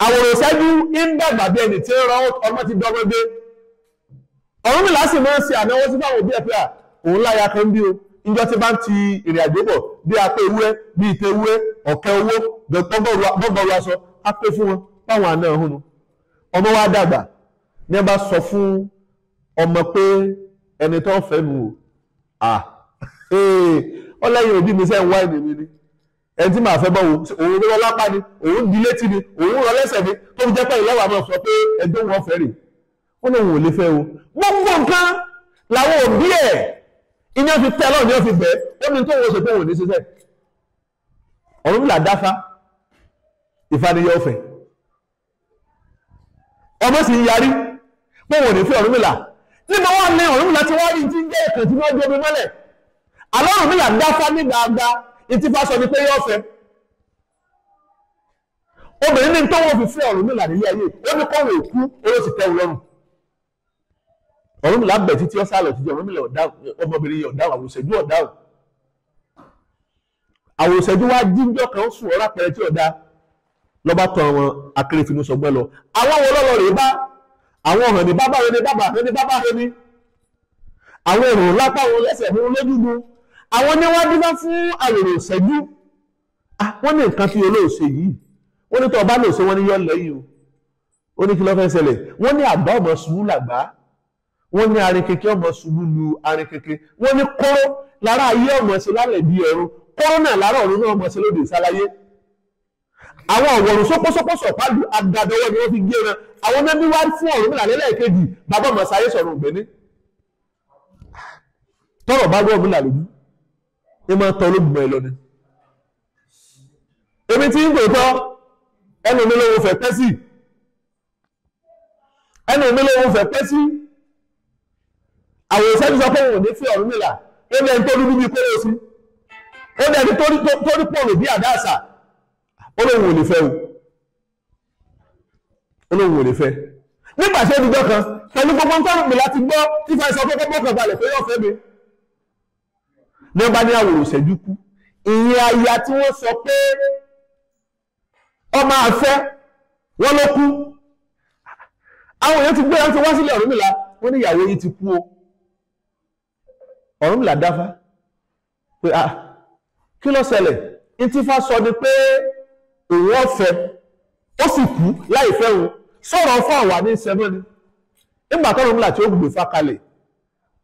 Àwòrán ìṣẹ́jú ń dàgbà bí ẹni tí ń rán ọmọ ti dọ́gbọ́n gbé. Ọ̀rúnmìlà sì máa ń ṣe ànáwó sí fáwọn òbí ẹ̀ pé à òun láya kan bí o, níjọ́ tí bá ń ti ìrìn àjò bọ̀ bí apá ewúrẹ́ bí ìtẹ̀ ewúrẹ́ ọ̀kẹ́ owó gbọ́gbọ́rú aṣọ á pé fún wọn fáwọn àna ọ̀hún nu. Ọmọ wa dàgbà ní ẹ bá sọ fún ọmọ pé ẹni tó ń fẹ́ nu o, ọlẹ́yin òbí mi sẹ́ ń wá ẹni mi ni, ẹni tí màá fẹ́ bọ̀ wò òun rọ lápá ni, òun di létí ni, òun rọ lẹ́sẹ̀ ni, tó fi jẹ́ pé ìlọ́wà máa sọ pé ẹjọ́ wọn fẹ́ rè. Wọ́n ní òun ò lè fẹ́ o. Gbogbo nǹkan làwọn òbí ẹ̀ iná fi tẹ́ lọ́ọ̀ ní ó fi bẹ́ẹ̀, ó ní tó wọ́n ṣe pé òun ò ní ṣiṣẹ́. Ọ̀rúnmìlà dáfá ìfaniyẹ ọ̀fẹ́, ọmọ sì ń yarí pé òun ò ní fẹ́ Ọ̀rúnmìlà. Nígbà wọn ní Ọ̀rúnmìlà tí wọ́n rí ti ń jẹ́ ẹ̀kàn tí wọ́n gbé omi mọ́lẹ̀. Àlọ́ Ọ̀rúnmìlà dáfá ní gbangba, ìtí fa sọ ni pé yóò fẹ́. Obìnrin ní tó wọ́n fi fẹ́ Ọ̀rúnmìlà nílé ayé, ó ní kọ́wé òkú, ó sì tẹ́ òun lọ́rùn. Ọ̀rúnmìlà bẹ̀ títí ó sálọ títí Ọ̀rúnmìlà ọmọbìnrin yìí ọ̀dáhùn, àwòṣẹ́jú ọ̀dáhùn. Àwòṣẹ́jú wá jíjọ́ kan sùn ọ̀rá pẹ̀rẹ̀ tí ọ̀dá lọ́ba tọ àwọn akérèfínú sọgbẹ́ lọ. Àwọn wo lọ́lọ́ rèé bá? Àwọn ọ̀hàn ní bábá rẹ ní bábà rẹ ní bábá rẹ ní. Àwọn èrò lápá wọn lẹ́sẹ̀ fún lójúgun. Àwọn ní wọ́n dífá fún àwòrán ìṣẹ́jú. Wọ́n ní nǹkan tí olóòṣè yìí. Wọ́n ní tó ọba lòṣè wọ́n ní yọ lẹ́yìn o. Ó ní kí ló fẹ́ ṣẹlẹ̀? Wọ́n ní àgbá ọmọ ṣubú làgbá. Wọ́n ní arin kékeré ọmọ ṣubú lu arin kékeré. Wọ́n ní kóró lára ayé ọmọ ṣe lálẹ́ bí ẹ̀rún. Kóró náà lára ọ̀run náà ọmọ ṣe lóde ìsáláyé. Àwọn ọ̀wọ̀rùn sópósópó sọ̀pálù agbadọwọ́ ni wọ́n fi gé ran. Àwọn mẹ́bí wá fún Ọ̀rúnmìlà lẹ́lẹ́kejì, bàbá ọmọ sáyé sọ̀rọ̀ ògbẹ́ni. Tọ́rọ̀ bá gbọ́ Ọ̀rúnmìlà lójú, ní máa ń tọ́ ológun ẹ lọ ni. Èmi tí ń gbòótọ́, ẹnu mi lóhun fẹ́ pẹ́ sí. Ẹnu mi lóhun fẹ́ pẹ́ sí. Àwòrán ìṣẹ́jú sọ pé òun ò ní fẹ́ Ọ̀rúnmìlà, ó ní ẹni tó dúdú bíi kóró sí. Ó ní ẹni tó rí pọ̀lù bí àdá àṣà. Ó lóhun ò lè fẹ́ o. Ó lóhun ò lè fẹ́. Nígbà tí ó di jọ́ kan, pẹ̀lú gbogbo nǹkan mi láti gbọ́ tí fa ìsọ pé kọ́kọ́ balẹ̀ pé yóò fẹ́ mi. Ní bá ní àwòrán ìṣẹ́jú kú, ìyẹn aya tí wọ́n sọ pé ọmọ àfẹ́ wọ́n ló kú. Àwọn èèyàn ti gbé wọn ti wá sílẹ̀ Ọ̀rúnmìlà, wọ́n ní ìyàwó yìí ti kú o. Ọ̀rúnmìlà dáfá pé ah, kí ló ṣẹlẹ̀? Ìtìfá sọ ni pé òun ọ̀fẹ́ ó sì kú láì fẹ́ òun, sọ̀rọ̀ fún àwa ní sẹ́mọ́ ni. Nígbà tó Ọ̀rúnmìlà tí ó gbé fá kalẹ̀,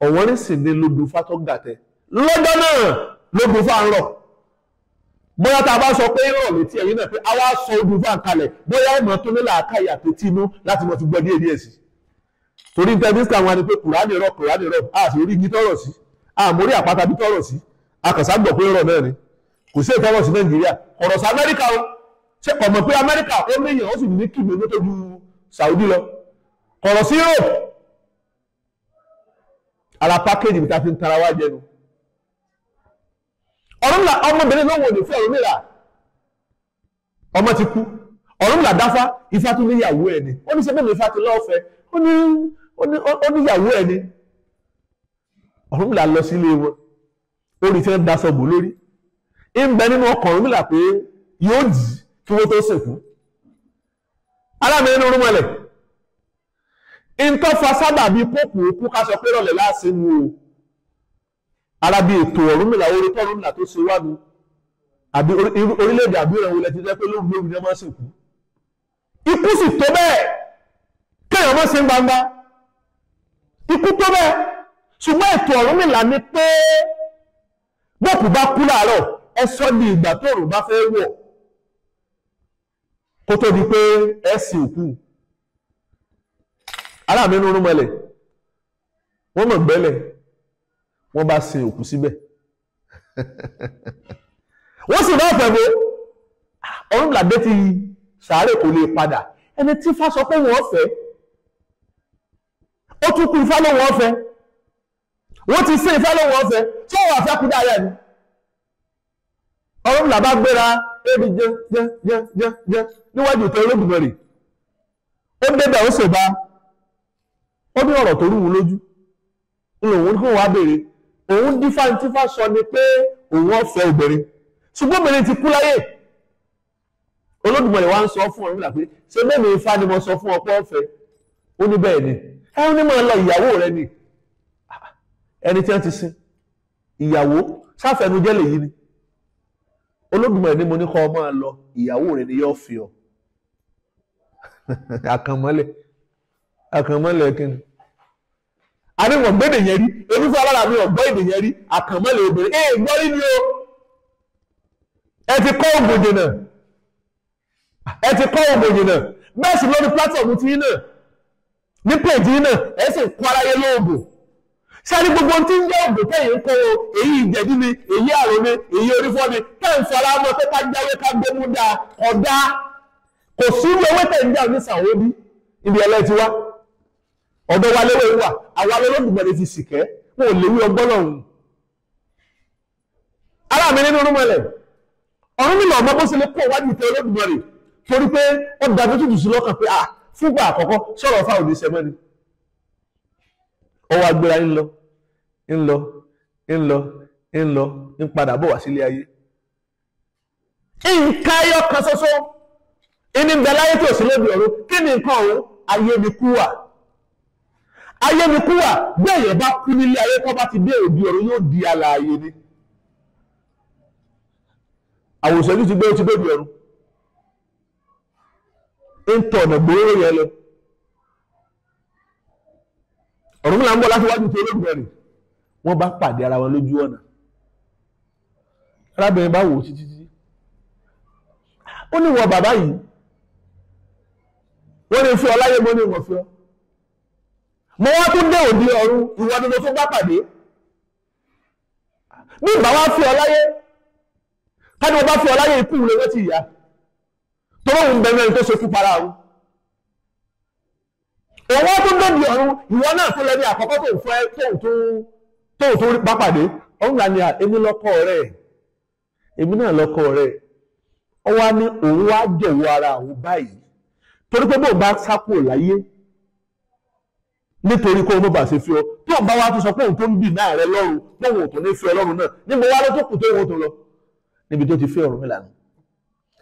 ọ̀wọ́n sì ní lódù fá tó gàtẹ́. Lọ́jọ́ náà lódù fá ń rọ̀. Bóyá tá a bá sọ pé rọ̀ létí ẹ̀yìn náà pé a wá sọ odù fá kalẹ̀, bóyá ìmọ̀ tó ní làákàyè àti inú láti mọ̀ fi gbọ́ díẹ̀ díẹ̀ sí. Torí intanẹ́tì àwọn ni pé Kùránì rọ̀, Kùránì rọ̀, a sì rí igi tọ̀rọ̀ sí, a mórí àpáta bí tọ̀rọ̀ sí, a kàn ságbọ̀ pé rọ̀ náà ni. Kò sí ìtọ́rọ̀ sí Nàìjíríà, ọ̀rọ̀ sí Amẹ́ríkà o. Ṣé kò mọ̀ pé Amẹ́ríkà ó léèyàn ó sì ní kìlọ̀ tó ju Saudi lọ? Kọ̀rọ̀ sí Europe. Ara pákéjì ta fi ń tara wá jẹnu. Ọ̀rúnmìlà ọmọbìnrin ló wò ní fún Ọ̀rúnmìlà. Ọmọ ti kú. Ọ̀rúnmìlà dáfá, Ifá tún níyàwó ẹ̀ ni. Ó ní ṣe bẹ́ẹ̀ ni Ifá ti lọ́ọ̀fẹ́. Ó níyàwó ẹ̀ ni. Ọ̀rúnmìlà lọ sílé wọn. Ó rí tí wọ́n daṣọ bò lórí. Ń bẹ nínú ọkàn Ọ̀rúnmìlà pé yóò jì kí wọ́n tó sìnkú. Aláàmì nínú rúmọlẹ̀. Ntọ́ fa sábà bíi kókò òkú ká sọ pé rọ̀lẹ́ láàṣẹ nu o. Ara bíi ètò Ọ̀rúnmìlà orí tọ́rúnmìlà tó ṣe wá nu. Àbí orílẹ̀-èdè àbí ìrànwọ́ ilẹ̀ ti jẹ́ pé lóru lóru ni wọ́n máa sìnkú. Ikú sì tó bẹ́ẹ̀ kéèyàn má ṣe ń gbangba. Ikú tó bẹ́ẹ̀. Ṣùgbọ́n ètò Ọ̀rúnmìlà ni pé bókù bá kú láàárọ̀, ẹ sọ di ìgbà tó òrùn bá fẹ́ wọ̀ kó tó di pé ẹ sin òkú. Aláàmì inú rúmọlẹ̀, wọ́n mọ̀ gbẹ́lẹ̀, wọ́n bá sin òkú síbẹ̀. Wọ́n sì náà pẹ̀lú Ọ̀rúnmìlà dé ti sàárè kò lè padà. Ẹni tí Ifá sọ pé wọ́n fẹ́, ó tún kú Ifá ló wọ́n fẹ́, wọ́n ti sin Ifá ló wọ́n fẹ́, tí wọ́n wà fẹ́ kú dáadáa ni. Ọ̀rúnmìlà bá gbéra ébi jẹ́ jẹ́ jẹ́ jẹ́ jẹ́ níwájú ìtẹ́ Olódùmarè. Ó débẹ̀ ó ṣèbá, ó ní ọ̀rọ̀ tó rú òun lójú. Òun kò wá béèrè. Òun dífá ní tífá sọ ni pé òun ọ̀fẹ́ obìnrin. Ṣùgbọ́n obìnrin ti kú láyé. Olódùmarè wá ń sọ fún Ọ̀rúnmìlà pé ṣé mẹ́mi Ifá ni mo sọ fún ọpọ́ ọ̀fẹ́? Ó ní bẹ́ẹ̀ ni. Ẹ ó ní máa lọ, ìyàwó rẹ ni. Ẹni tí wọ́n ti sin ìyàwó sáfẹnujẹ́ lèyí ni. Olódùmarè ní mo ní kọ́ ọ máa lọ, ìyàwó rẹ ni yóò fi ọ. Àkànmọ́lẹ̀, àkànmọ́lẹ̀ kí ni? A ní wọ́n gbé èdè yẹn rí, èmi fún alára mi ọ̀gbọ́ èdè yẹn rí, àkànmọ́lẹ̀ obìnrin, ẹ gbọ́ rí ni o. Ẹ ti kọ́ ògùn jìnnà, ẹ ti kọ́ ògùn jìnnà, bẹ́ẹ̀ sì lórí pátọ̀mù tí yín náà, ní péjì yín náà, ẹ sì kọ́ aráyé lóògùn. Sẹ́ni gbogbo tí ń jẹ́ ògùn tẹ̀yìn ń kọ́ o, èyí ìjẹ̀dí ni, èyí àrùn ni, èyí orífọ́ ni, tẹ̀ ń fara mọ́ pé ká jáwé ká gbómú dáa, ọ̀dá. Kò sí ilé owó tẹ̀ ń jà ní Sàwọ́bí, ibi ẹlẹ́ ti wá. Ọ̀dọ̀ wa léwé wà, àwa Olódùmarè ti sìkẹ́, wọn ò léwé ọgbọ́n lọ́hùn. Ará mi nínú Ọ̀rúnmọlẹ̀, Ọ̀rúnmìlà ọmọ bó ṣe lè kó wájú ìtẹ́ Olódùmarè torí pé ó dàbí tútù sí lọ́kàn pé à fúngbà àkọ́kọ́ sọ̀rọ̀ fáwọn oníṣẹ́ mọ́ni. Ọwọ́ agbéra ń lọ, ń lọ, ń lọ, ń lọ, ń padà bọ̀ wá sílé ayé. Nǹkan ẹyọ kan ṣoṣo ìní ń bẹ láyé tí ò sí lóbi ọ̀run, kí ni nǹkan ọ̀hún? Ayé ni kú wà. Ayé ni kú wà, bí èèyàn bá kú nílé ayé tó bá ti dé òdi ọ̀run yóò di alààyè ni. Àwòsàn yìí ti gbé ó ti dóbi ọ̀run. Ń tọ̀ ọ̀nà gbòòrò yẹn lọ. Ọ̀rúnmìlà ń bọ̀ láti wájú tí Olódùmarè. Wọ́n bá pàdé ara wọn lójú ọ̀nà. Arábìnrin bá wò ó títí títí. Ó ní wọ bàbá yìí. Wọ́n ní fi ọ láyé, mo ní ìwọ̀n fi ọ. Mo wá tún dé òdi ọ̀run, ìwọ ni mo tún bá pàdé. Bí ìbá wá fi ọ láyé, ká ní mo bá fi ọ láyé ikú rẹ̀ wọ́n ti yá. Torí òun bẹ̀rẹ̀ ẹni tó ṣe fún para òun. Òun wá tún dòdì ọ̀run, ìwọ náà tún lẹ́ni àkọ́kọ́ tó ń fẹ́ tó ń tún bá pàdé. Ọ̀run là ní à, èmi lọ́kọ rẹ̀, èmi náà lọ́kọ rẹ̀. Ó wá ní òun wá jọ̀wọ́ ara òun báyìí. Torí pé bóun bá sá kúrò láyé nítorí kó o mọ̀ bá ṣe fi ọ, tó ń bá wá tún sọ pé òun tó ń bì náà rẹ lọ́run, bóun ò tó ní fi Ọlọ́run náà, níbo wá ló tó kù tó òun tó lọ? Níbi tó ti fi Ọ̀rúnmìlà nù.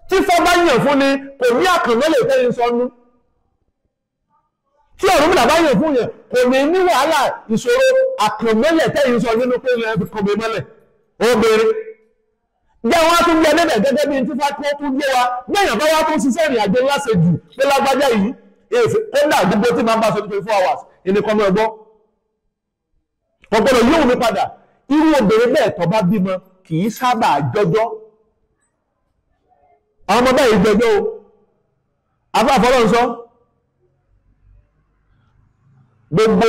Tí Ifá bá yàn fún ni kò ní àkànmọ́lẹ̀ tẹ́yìn sọnú. Tí Ọ̀rúnmìlà bá yàn fún yẹn kò ní ní wàhálà ìṣòro àkànmọ́lẹ̀ tẹ́yìn sọ nínú pé ilẹ̀ fi kọ̀mí mọ́lẹ̀. Obìnrin. Jẹ́ wọ́n á tún jẹ níbẹ̀ gẹ́gẹ́ bí tí Ifá tó tún yé wa. Bẹ́ẹ̀yàn bá wá tún ṣiṣẹ́ ìrìn àjò ńlá ṣe jù pé lágbájá yìí èèfé kódà gbogbo tí máa ń bá sọ 24 hours ìní kọ́mọ ẹgbọ́. Kò gbọ́dọ̀ yóò mi padà. Irú obìnrin bẹ́ẹ̀ tó bá bímọ kì í sábà jọjọ́. Àwọn ọmọ báyìí jọjọ́ o. Àbá àfọlọ́ ń sọ. Gbogbo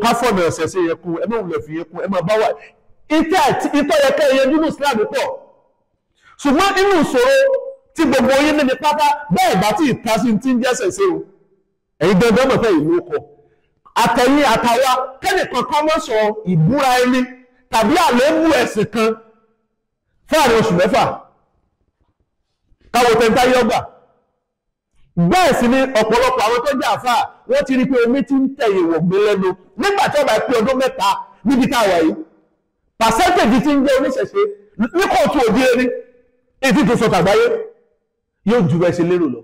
káfọ̀nà ọ̀sẹ̀ sí yẹn kú, ẹ má wulẹ̀ fi yẹn kú, ẹ má bá wà. Ìtọ́ yẹ kẹ́ ẹyẹ nínú Islam pọ̀. Ṣùgbọ́n inú ìṣòro tí gbogbo yín níbi pátá bẹ́ẹ̀ bá tí ìta sí ti ń jẹ́sẹ̀ sí o. Ẹ̀yin dandan mọ̀ fẹ́ ìlú kọ. Àtẹ̀yìn àtàwa kẹ́nìkan kan mọ́ sọ ìbúra ẹni tàbí àléébù ẹ̀sìn kan fún àwọn oṣù mẹ́fà. Káwo tẹ̀ntá yọgbà. Bẹ́ẹ̀ sì ni ọ̀pọ̀lọpọ̀ àwọn tó jẹ́ àfáà wọ́n ti rí pé omi ti ń tẹ̀yìn wọ̀gbìn lẹ́nu nígbà tí ọba pé ọdún mẹ́ta níbi tá a wà yìí. Pàṣẹ́ntéèjì ti ń jẹ́ oníṣẹ̀ṣe ní kóòtù òdi ẹni èyí tó sọ tàgbáyé yóò ju bẹ́ẹ̀ ṣe lérò lọ.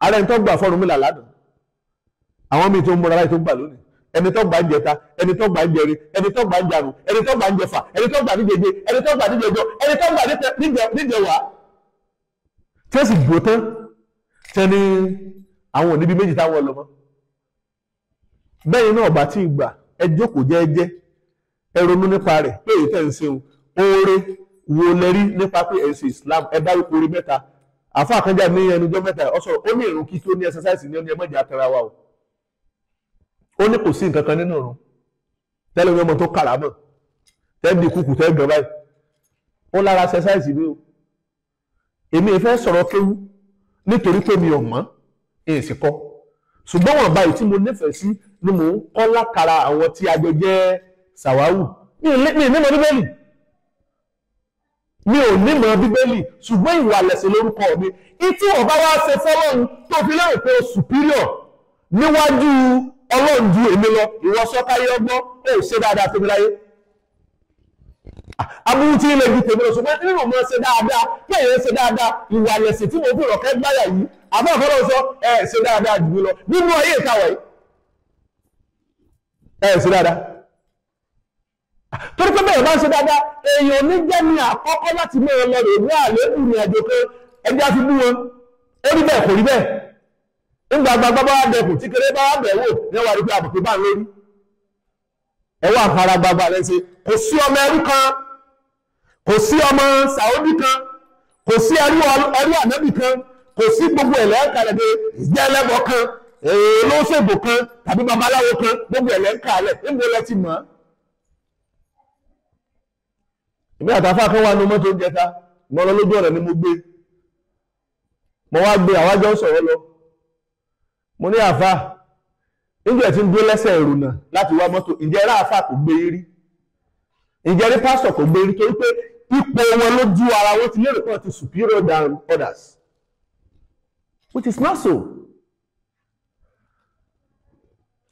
Ààrẹ ń tó gbà fọ́rùnmìlà lánàá, àwọn míì tó ń múra láì tó ń gbà lónìí, ẹni tó gbà ń jẹta, ẹni tó gbà ń jẹrin, ẹni tó gbà ń jarun, ẹni tó gbà ń jẹfà, ẹni tó gbà níjẹjẹ, ẹni tó gbà níjẹjọ, ẹni tó gbà níjẹwàá. Tí ó sì gbó tán, tẹ ní àwọn òníbi méjì táwọn lọ mọ́. Bẹ́ẹ̀ náà bá tí ì gbà, ẹ jókòó jẹ́ẹ́jẹ́, ẹ ronú nípa rẹ̀ pé èyí tẹ̀ ń ṣe o, oore wo lẹ rí nípa pé ẹ̀ ń ṣe Islam, ẹ dárúkọ orí mẹ́ta. Àfáà kan jáde ní ẹnujọ́ mẹ́ta, ó sọ̀rọ̀, ó ní ìrun kí tó ní ẹsẹsáìsì ní ó ní ẹ má jẹ́ atara wa o. Ó ní kò sí nǹkan kan nínú ìrun. Tẹ́lẹ̀ ní ọmọ tó kàràmọ̀, tẹ́ di kúkú tẹ́ gan báyìí. Ó lára ẹsẹsáìsì ni o. Èmi ìfẹ́ sọ̀rọ̀ kéwú nítorí pé mi ò mọ̀, èyí sì kọ́. Ṣùgbọ́n wọn báyìí tí mo nífẹ̀ẹ́ sí ni mò ń kọ́ lákàrà àwọn tí a jọ jẹ́ Sàwáwù. Mi ò ní mọ̀ Bíbélì. Mi ò ní mọ̀ Bíbélì, ṣùgbọ́n ìwà lẹ̀sìn lórúkọ mi. Ìtí wọ́n bá wá ṣe fọ́lọ́run tó fi lérò pé o superior níwájú Ọlọ́run ju èmi lọ, ìwọ sọ́káyé ọgbọ́n, ó ṣe dáadáa tóbi láyé. Aburú tí ilé ju tèmi lọ, ṣùgbọ́n nínú mọ́ ṣe dáadáa, kí èèyàn ṣe dáadáa, ìwà ẹ̀sìn tí mo fi rọ̀kẹ́ gbáyà yìí, àbá àfọlọ́ sọ ẹ ṣe dáadáa jù mí lọ nínú ayé ìtawọ̀ yìí, ẹ ṣe dáadáa. Torí pé bẹ́ẹ̀ bá ń ṣe dáadáa, èèyàn ní jẹ́ ní àkọ́kọ́ láti mú ọ lọ rè ní àléébù ní àjò kan, ẹjẹ́ á fi bú wọn. Ó rí bẹ́ẹ̀ kò rí bẹ́ẹ̀. Nígbà gbàgbọ́ bá wà dẹkùn tí kéré bá wà bẹ̀ wò ní wà rí pé àbùkù bá ń lórí. Ẹ wà fara gbagba lẹ́sẹ̀, kò sí ọmọ ẹrú kan, kò sí ọmọ Sàúdí kan, kò sí ẹrú ànábì kan, kò sí gbogbo ẹ̀lẹ́ ń kalẹ̀ pé ìjẹ́ ẹlẹ́bọ kan, olóṣèbò kan tàbí babaláwo kan, gbogbo ẹ̀lẹ́ ń kalẹ̀ níbo lẹ ti mọ̀. Èmi àtàfà kan wà ní mọ́tò oúnjẹ ta, mo lọ lójú ọ̀nà ni mo gbé, mo wá gbé àwájọ ń sọ̀rọ̀ lọ. Mo ní àfà, níjọ́ tí ń dúró lẹ́sẹ̀ ìrùnà láti wá mọ́tò, ǹjẹ́ rá àfà kò gbé rí? Ǹjẹ́ rí pásítọ̀ kò gbé rí? Torí pé ipò wọn lójú ara wọn ti lérò pé wọ́n ti superior than others, which is not so.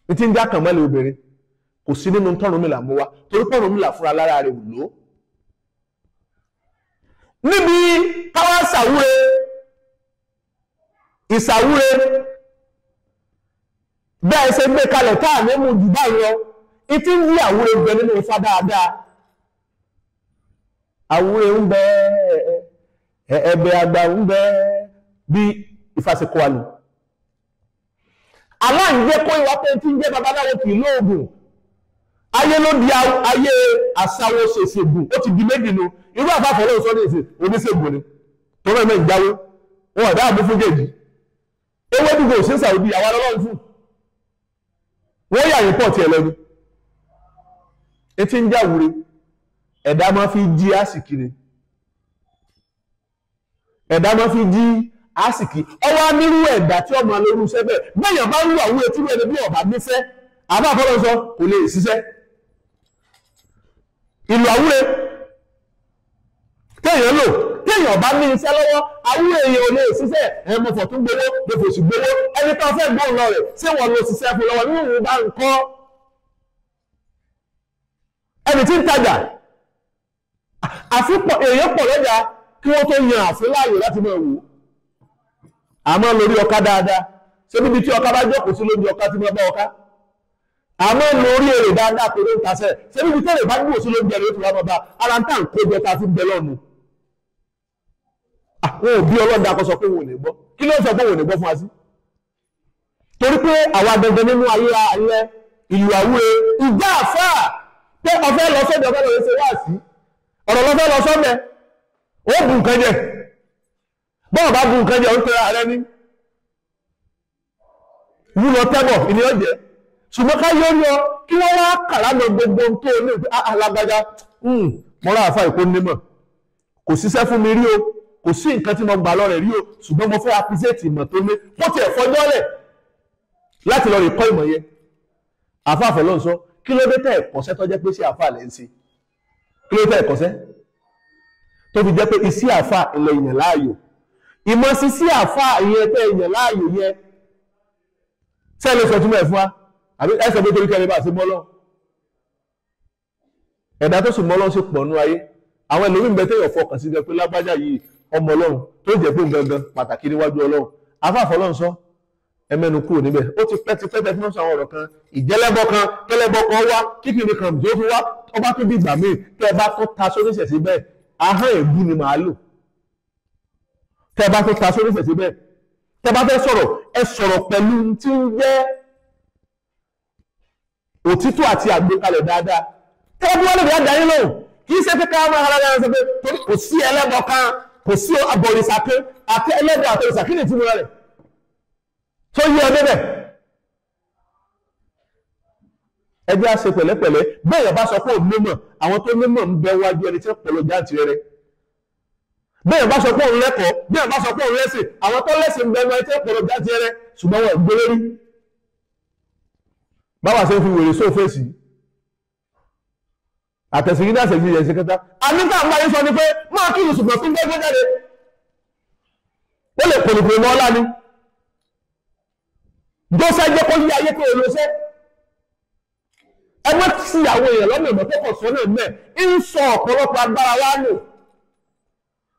Ní tí ń já kàn mọ́lẹ̀ obìnrin kò sí nínú tọ́rùnmìlà mú wa, torí tọ́rùnmìlà fúnra lára rẹ̀ wò ló. Níbi káwá ṣàwúre, ìṣàwúre bẹ́ẹ̀ ṣe gbé kalẹ̀ táà ní mú jù báyìí lọ, ìtí ń yí àwúre bẹ nínú Ifá dáadáa. Àwúre ń bẹ, ẹ̀bẹ̀ àgbà ń bẹ, bí Ifá ṣe kọ́ wa nù. Aláǹjẹ́ kó ìwà pé tí ń jẹ́ babaláwo kì í lóògùn. Ayé ló di ayé àṣàwọ̀ ṣèṣègùn, ó ti di méjì nu. Irú àfàfọ́ lóun sọ ní ìsìn oníṣègùn ni. Tó rẹ̀ mẹ́ ìjáwó, wọn ọ̀dá àbú fún jèjì. Ewé dùgbò sí Sàúdí, àwa lọ́lọ́run fún. Wọ́n yà yín pọ̀ tiẹ̀ lẹ́nu. Etí ń jáwúre, ẹ̀dá máa fi jí àsìkí ni. Ẹ̀dá máa fi jí àsìkí. Ọwọ́ onírú ẹ̀dá tí ọmọ alórú iṣẹ́ bẹ́ẹ̀. Bẹ́ẹ̀yàn bá ń lù àwọn etí ẹni bí ọ̀bá níṣẹ́, àbá àfọlọ́ sọ kò lè ṣiṣẹ́. Ìlú àwúre téèyàn lò, téèyàn bá ní iṣẹ́ lọ́wọ́, àwúre èèyàn ò lè ṣiṣẹ́. Ẹ̀ mo fọ̀ tún gbowó, mo fòṣì gbowó, ẹni tó fẹ́ gbóhùn lọ rẹ̀, ṣé wọ́n lo ṣiṣẹ́ fún lọ́wọ́ nínú ìlú bá ń kọ́? Ẹni tí ń tajà, àfipọ̀ èèyàn pọ̀ lọ́jà kí wọ́n tó yan àfin láàyò láti máa wò ó. Àmọ́ lórí ọká dáadáa, ṣé níbi tí ọká bá jókòó sí lójú ọká tí wọ́n bá ọká? Àmọ́ lórí èrè dáadáa pé ló ń tasẹ̀, ṣé níbi tí èrè bá gbòó sí lóúnjẹ ló ti wá máa bá ara ń tà ń kó jẹ ta fi ń bẹ lọ́nu. Àwọn òbí ọlọ́dà kọ sọ pé wọn ò ní gbọ́. Kí ló ń sọ pé wọn ò ní gbọ́ fún wa sí? Torí pé àwa dandan nínú ayé ayé ìlú àwúre ìjà àfáà pé ọ̀fẹ́ lọ sọ́dọ̀ ọ̀fẹ́ lọ ṣe wá sí ọ̀rọ̀ lọ́fẹ́ lọ sọ́mẹ́ ó bù nǹkan jẹ, bọ́ọ̀ bá bù nǹkan jẹ ó ń tẹ́ra rẹ ní wúlọ tẹ́bọ̀ ìní ọ̀jẹ́. Ṣùgbọ́n ká yóò yọ kí wọ́n wá kàlámọ̀ gbogbo tó ní pé alágbájá mọ́ra àfáà ìkó nímọ̀, kò ṣiṣẹ́ fún mi rí o, kò sí nǹkan tí mo gbà lọ rẹ̀ rí o, ṣùgbọ́n mo fẹ́ appreciate ìmọ̀ tó ní, kó tiẹ̀ fọjọ́ lẹ̀ láti lọ rí kọ́ ìmọ̀ yẹn. Àfáà fọlọ́n sọ, kí ló dé tẹ́ ẹ̀kọ́ṣẹ́ tó jẹ́ pé sí àfáà lẹ́ ń ṣe? Kí ló dé tẹ́ ẹ̀kọ́ṣẹ́ tó fi jẹ́ pé iṣẹ́ àfáà ilẹ̀ ìyàn láàyò? Ìmọ̀ sí sí àfáà ìyẹn tẹ́ ìyàn láàyò yẹn, ṣé ẹ lè sọ túmọ̀ ẹ̀ fún wa? Àbí ẹ sọ pé torí kẹrin bá ṣe mọ́ lọ? Ẹ̀dá tó sì mọ́ lọ́n ṣe pọ̀ nú ayé. Àwọn ẹlòmíín bẹ téèyàn fọkàn sí gan pé lágbájá yìí ọmọ Ọlọ́run, tó jẹ́ pé gangan pàtàkì níwájú Ọlọ́run. Àfáà fọlọ́n sọ, ẹ mẹ́nu kúrò níbẹ̀. Ó ti pẹ́ ti pẹ́ tẹ́ fún àwọn ọ̀rọ̀ kan, ìjẹ́lẹ́bọ kan, kẹ́lẹ́bọ kan wá, kíkìrì kan tó fi wá, ọba tó bí ìgbà míì tẹ́ ẹ bá tó ta sórí ìṣẹ̀ síbẹ̀, ahọ́n èébú ni màá lò. Tẹ́ ẹ bá tó ta sórí ìṣẹ̀ síbẹ̀, tẹ́ ẹ bá fẹ́ sọ̀rọ̀, ẹ sọ̀rọ̀ pẹ̀lú tí ń jẹ́ òtítọ́ àti àgbékalẹ̀ dáadáa. Tẹ́ ẹ bí wọ́n lè dá yín lóhùn, kì í ṣe pé ká máa rárá sọ pé torí kò sí ẹlẹ́bọ kan, kò sí abọ̀rìṣà kan, àti ẹlẹ́bọ àtọ̀rìṣà kí ni ìtumọ̀ rẹ̀? Tó yí ọ débẹ̀. Ẹ jẹ́ á ṣe pẹ̀lẹ́pẹ̀lẹ́. Bẹ́ẹ̀ bá sọ pé òun mímọ̀, àwọn tó mímọ̀ ń bẹ wájú ẹni tí ó pẹ̀lú jáǹtì rẹ̀. Bẹ́ẹ̀ bá sọ pé òun lẹ́kọ̀ọ́, bẹ́ẹ̀ bá sọ pé òun lẹ́sìn, àwọn tó lẹ́sìn ń bẹ wájú ẹni tí ó pẹ̀lú jáǹtì rẹ̀, ṣùgbọ́n wọn gbé lórí. Báwa ṣe ń fi wèrè sófèsì. Àtẹ̀sígídá àṣẹ̀jì yẹn ṣe kẹta. Àníkà ń bá yín sọ ni pé máa kí ìṣùgbọ́n fún gbẹ́gbẹ́ jáde. Ó lè pòlùpòlù mọ́ ọlá ni. Jọ́sẹ́ jẹ́ kó yí ayé kó o lọ́sẹ́. Ẹ má sí àwọn èèyàn lọ́nà ìmọ̀ tó kọ̀ sọ́nà mẹ́ ń sọ ọ̀pọ̀lọpọ̀ agbára wa nù.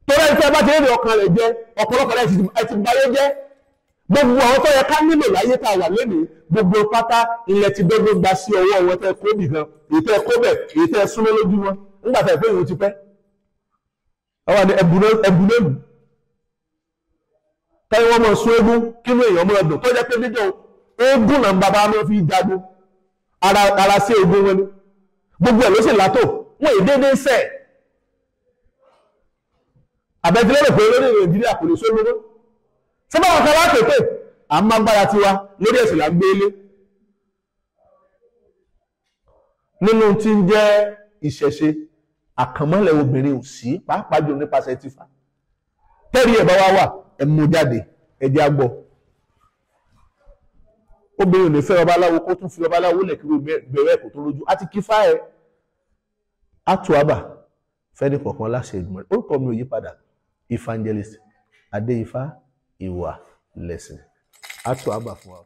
Torí ẹni tí ẹ bá ti rí ọkàn rẹ̀ jẹ́, ọ̀pọ̀lọpọ̀ rẹ̀ ẹ ti bayé jẹ́. Gbogbo àwọn tó yẹ ká nílò láyé tá a wà lónìí, gbogbo pátá ilẹ̀ ti dọ́gbọ́n gba sí ọwọ́ wọn tẹ́ kó nìkan, èyí tẹ́ kó bẹ̀, èyí tẹ́ súnmọ́ lójú wọn, nígbà tá ìpé ìwọ̀n ti pẹ́. Àwọn ni ẹ̀bùn lónìí. Táyé wọ́n mọ̀ sún eégún kínú èèyàn mọ̀ ọdún tó jẹ́ pé níjọ́ eégún náà bàbá wọn fi jagun. Ara sí eégún wọn ni. Gbogbo ẹ̀ ló sì látò, wọ́n èdè dé sẹ̀. Àbẹ̀tí lérò pé lórí Nàìjíríà kò lè só lówó. Ṣé báwọn kan lápèpè à ń máa gbára tiwa lórí ẹ̀sìn là ń gbé lé. Nínú tí ń jẹ́ ìṣẹ̀ṣe, àkànmọ́lẹ̀ obìnrin ò sí, pàápàá jù nípasẹ̀ tífá. Tẹ́rí ẹ̀ bá wá wà, ẹ mú jáde, ẹ jẹ́ á gbọ́. Obìnrin ò ní fẹ́ babaláwo kó tún fi babaláwo lẹ̀ kí bẹ̀rẹ̀ kò tó lójú. Àti kífá ẹ̀ àtúwábà fẹ́ni kọ̀ọ̀kan láṣẹ ìgbìmọ̀. Orúkọ mi ò yí padà, Evangelist Adéifá Ìwà Lẹ̀sìn. Àtúwábà fún wa.